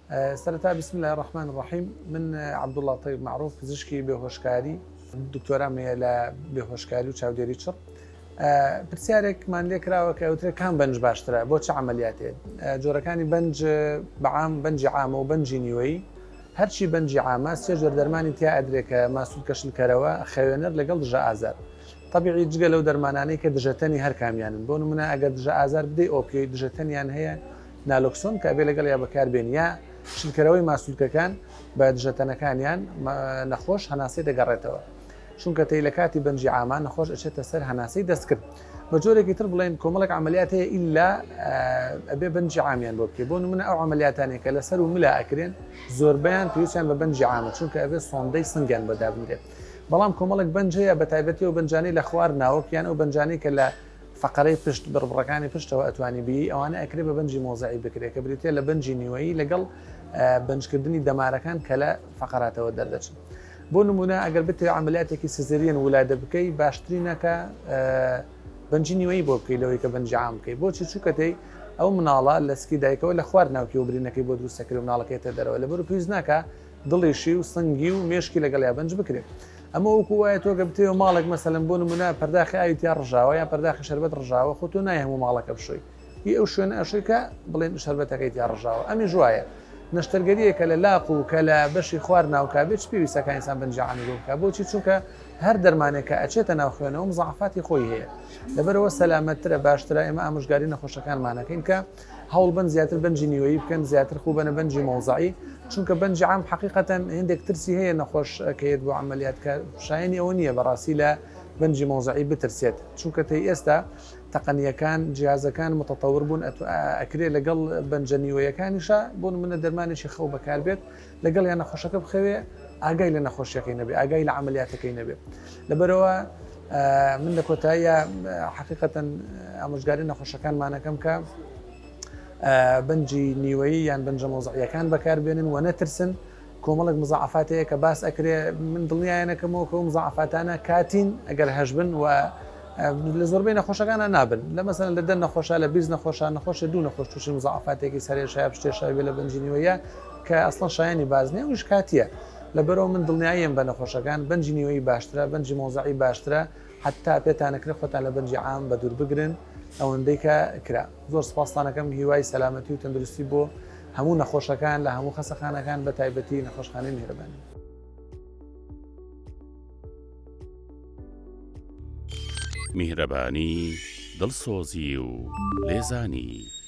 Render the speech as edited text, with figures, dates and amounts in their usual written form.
سەرەتا بسم اللە الرحمن الرحیم من عەبدوڵڵا تەیب مەعروف پزیشکی بێهۆشکاری دکتۆرام هەیە لە بێهۆشکاری و چاودێری چڕ پرسیارێکمان لێ کراوە کە ئەوترێ کام بەنج باشترە بۆ چ عملیاتێ جۆرەکانی بەنج بەعام بەنجی عامە و بەنجی نیوەی هەرچی بەنجی عامە سێ جۆر دەرمانی تیا ئەدرێ کە ماسولکە شلکەرەوە خەوێنەر لەگەڵ دژە ئازار تەبیعی جگە لەو دەرمانانەی کە دژەتەنی هەر کامیانن بۆ نمونە ئەگەر دژە ئازار بدەی ئۆپیۆید دژەتەنیان هەیە نالۆکسۆن کە ئەبێ لەگەڵیا بەکاربێنی یا شلکەرەوەی ماسولکەکان بە دژەتەنەکانیان نەخۆش هەناسەی دەگەڕێتەوە چونکە تەی لە کاتی بەنجی عاما نەخۆش ئەچێتە سەر هەناسەی دەستکرد بە جۆرێکی تر بڵێن کۆمەڵێک عملیات هەیە ئیلا ئەبێ بەنجی عامیان بۆ بکەی بۆ نمونە ئەو عملیاتانەی کە لەسەر و ملا ئەکرێن زۆربەیان پێویستیان بە بەنجی عامە چونکە ئەبێ سۆندەی سنگیان بۆ دابنرێت بەڵام کۆمەڵێک بەنج هەیە بە تایبەتی ئەو بەنجانەی لە خوار ناوک یان ئەو بەنجانەی کە لە فەقەرەی پشت بڕبڕەکانی پشتەوە ئەتوانی بیی ئەوانە ئەکرێ بە بەنجی مۆزعی بکرێ کە بریتیە لە بەنجی نیوەیی لەگەڵ بەنجکردنی دەمارەکان کە لە فەقەراتەوە دەردەچن بۆ نمونە ئەگەر بتەوێ عملیاتێکی سزریەن ولادە بکەی باشترینە کە بەنجی نیوەیی بۆ بکەی لەوەی کە بەنجی عام بکەی بۆچی چووکە تێی ئەو مناڵە لە سکی دایکەوە لە خوار ناوکی و برینەکەی بۆ دروست دەکرێ و مناڵەکەی تێ دەرەوە لەبەر پێویست ناکا دڵیشی و سنگی و مێشکی لەگەڵیا بەنج بکرێت ئەمە وەکو وایە تۆ گە بتەوێ ماڵێک مەسەلەن بۆ نمونە پەرداخی ئاوی تیا ڕژاوە یان پەرداخی شەربەت ڕژاوە خۆ تۆ نای هەموو ماڵەکە بشۆی ئی ئەو شوێنە ئەشۆی کە بڵێن شەربەتەکەی تیا ڕژاوە ئەمیش وایە نەشتەرگەریەکە لە لاق و کە لە بەشی خوار ناوکا بێت چ پێویستەکە ئینسان بەنجی عامی بۆ بکا بۆچی چونکە هەر دەرمانێک کە ئەچێتە ناو خوێنەوە مزاعفاتی خۆی هەیە لەبەرەوە سەلامەتترە باشترە ئێمە ئامۆژگاری نەخۆشەکانمانەکەین کە هەوڵبەن زیاتر بەنجی نیوەیی بکەن زیاتر خوو بەنە بەنجی مەوزعی چونکە بەنجی عام حەقیقەتەن هێندێک ترسی هەیە نەخۆش کە یەت بۆ عەمەلیات کە شایەنی ئەوە نییە بەڕاستی لە بەنجی مەوزعی بترسێت چونکە تەی ئێستا تەقەنیەکان جیازەکان متطور بوون ئەکرێ لەگەڵ بەنجە نیوەیەکانیشا بۆ نمونە دەرمانێکی خەو بەکاربێت لەگەڵ یان نەخۆشەکە بخەوێ ئاگای لە نەخۆشیەکەی نەبێ ئاگای لە عملیاتەکەی نەبێ لەبەرەوە من لە کۆتاییە حقیقەتەن ئامۆژگاری نەخۆشەکانمانەکەم کە بەنجی نیوەیی یان بەنجە مۆزعیەکان بەکاربێنن و نەترسن کۆمەڵێک مزعفات هەیە کە باس ئەکرێ من دڵنیایەنەکەمەوە کە مزعفاتانە کاتین ئەگەر هەشبن و لە زۆربەی نەخۆشەکانە نابن لە مەسەن لە دە نەخۆشە لە 20 نەخۆشە نەخۆشە دوو نەخۆش تووشی مزعفاتێکی سەرێشە پشتێشە بێ لە بەنجی نیوەیە کە ئەسڵەن شایانی باس نیە ئەویش کاتیە لەبەرئەوە من دڵنیاییم بە نەخۆشەکان بەنجی نیوەیی باشترە بەنجی مۆزعی باشترە حەتا پێتانەکرێ خۆتان لە بەنجی عام بەدوور بگرن ئەوەندەی کە کرا زۆر سپاستانەکەم هیوای سەلامەتی و تەندروستی بۆ هەموو نەخۆشەکان لە هەموو خەسەخانەکان بە تایبەتی نەخۆشخانەی میهرەبانی. میهرەبانی، دڵسۆزی و لێزانی.